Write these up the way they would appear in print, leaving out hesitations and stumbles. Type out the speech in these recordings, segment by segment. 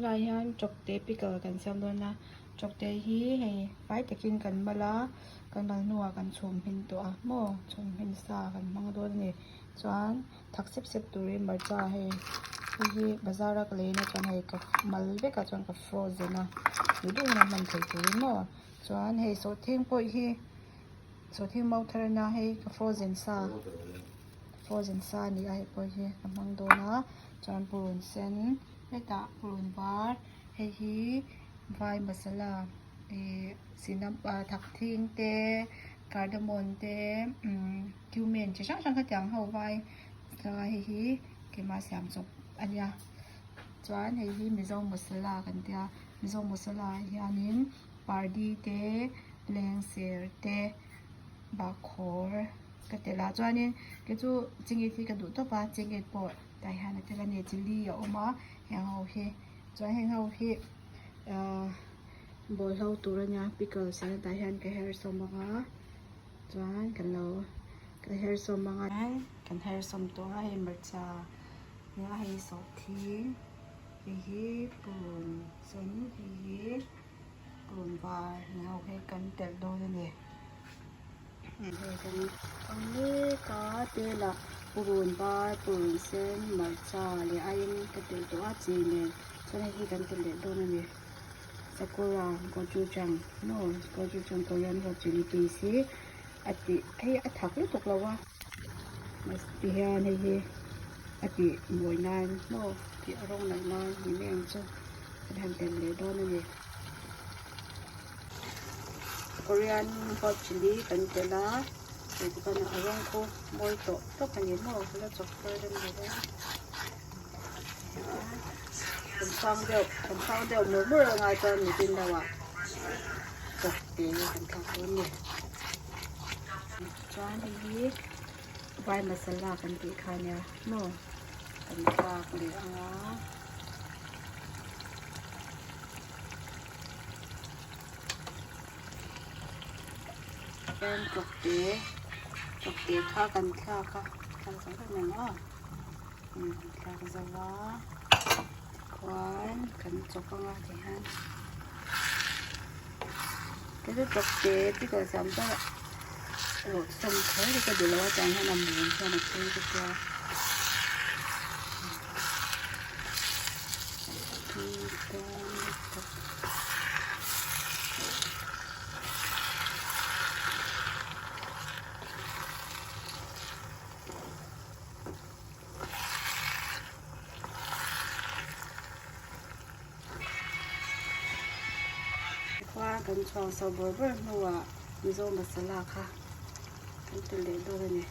Tunah hian chawkte pickle kan siam dawn a, chawkte hi hei fai takin kan mal a, kan mal hnuah kan chhum hmin tawh a maw chhum hmin sa kan hmang dawn a ni. Chuan thak sep sep turin hmarcha hei hei hi bazar a ka lei na chuan hei ka mal vek a chuan ka frozen a duh duh hun a hman theih turin maw chuan hei sawhthing pawh hi sawhthing mau thar a nia hei ka frozen sa frozen sa a ni a hei pawh hi ka hmang dawn a chuan purun sen. Hetah purun var hei hi vai masala ihh sinam ah thakthing te cardamom te umm cumin chi hrang hrang khatiang ho vai masala hei hi keimah siam chawp a nia chuan hei hi mizo masala kan tia mizo masala ah hianin pardi te lengser te bahkhawr ka telh a chuanin kei chu chingit hi ka duh tawp a chingit pawh. Tah hian a tel a ni chilli a awm a heng ho hi chuan heng ho hi ahh bawlhlo tur a nia pickles ania tah hian ka her sawm ang a chuan kan lo ka her sawm ang a kan her sawm tawh a hei hmarcha nia hei sawhthing hei hi purun sen hei hi purun var heng ho hi kan telh dawn a ni. Hei kan ang mek a telah purun var purun sen hmarcha leh aieng ka telh tawh a chi nen chuan hei hi kan telh leh dawn a ni sakura gochujang maw gochujang korean hot chilli paste hi a tih hei a thak lutuk lo a ti hian hei hi a tih mawi nan maw tih a rawng nalh nan ni mai ang chu kan han telh leh dawn a ni. Korean hot chilli kan telh a hei ti khan a rawng khu mawi tawh tawp a ni maw la chawp thar rem lo a kan chhang deuh kan chhang deuh mur mur anga chuan nitin deuh ah chawp te kan thlak dawn a ni chuan hei hi vai masala kan tih kha ania maw kan thlak leh anga. Chuan tawkte tawkte kha kan thlak a thlak zo vek mai maw umm kan thlak zo a tikhuan kan chawk anga tihian kei chu tawkte pickle siam chuan rawh sawm kher hi ka duh lo a tiang hian a mum hian a tui ka tia. Khua kan chhuang so bawr bawr hnuah Mizo masala kha kan ti leh dawn a ni.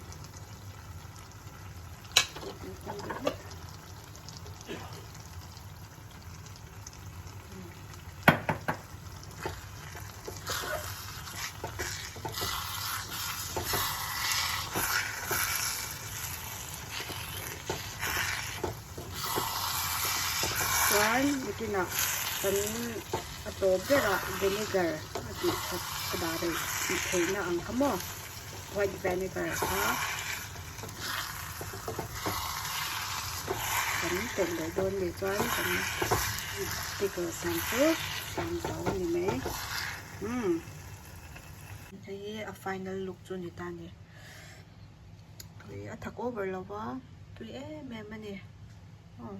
Chuan nikinah kan a tawp berah vinegar a tih that a dah rei theihna ang kha maw. White vinegar kha kan telh leh dawn nih chuan kan pickle siam chu siam zo a ni mai umm hei hi a final look chu ni ta a ni tui a thak over lo va tui em em a ni aw.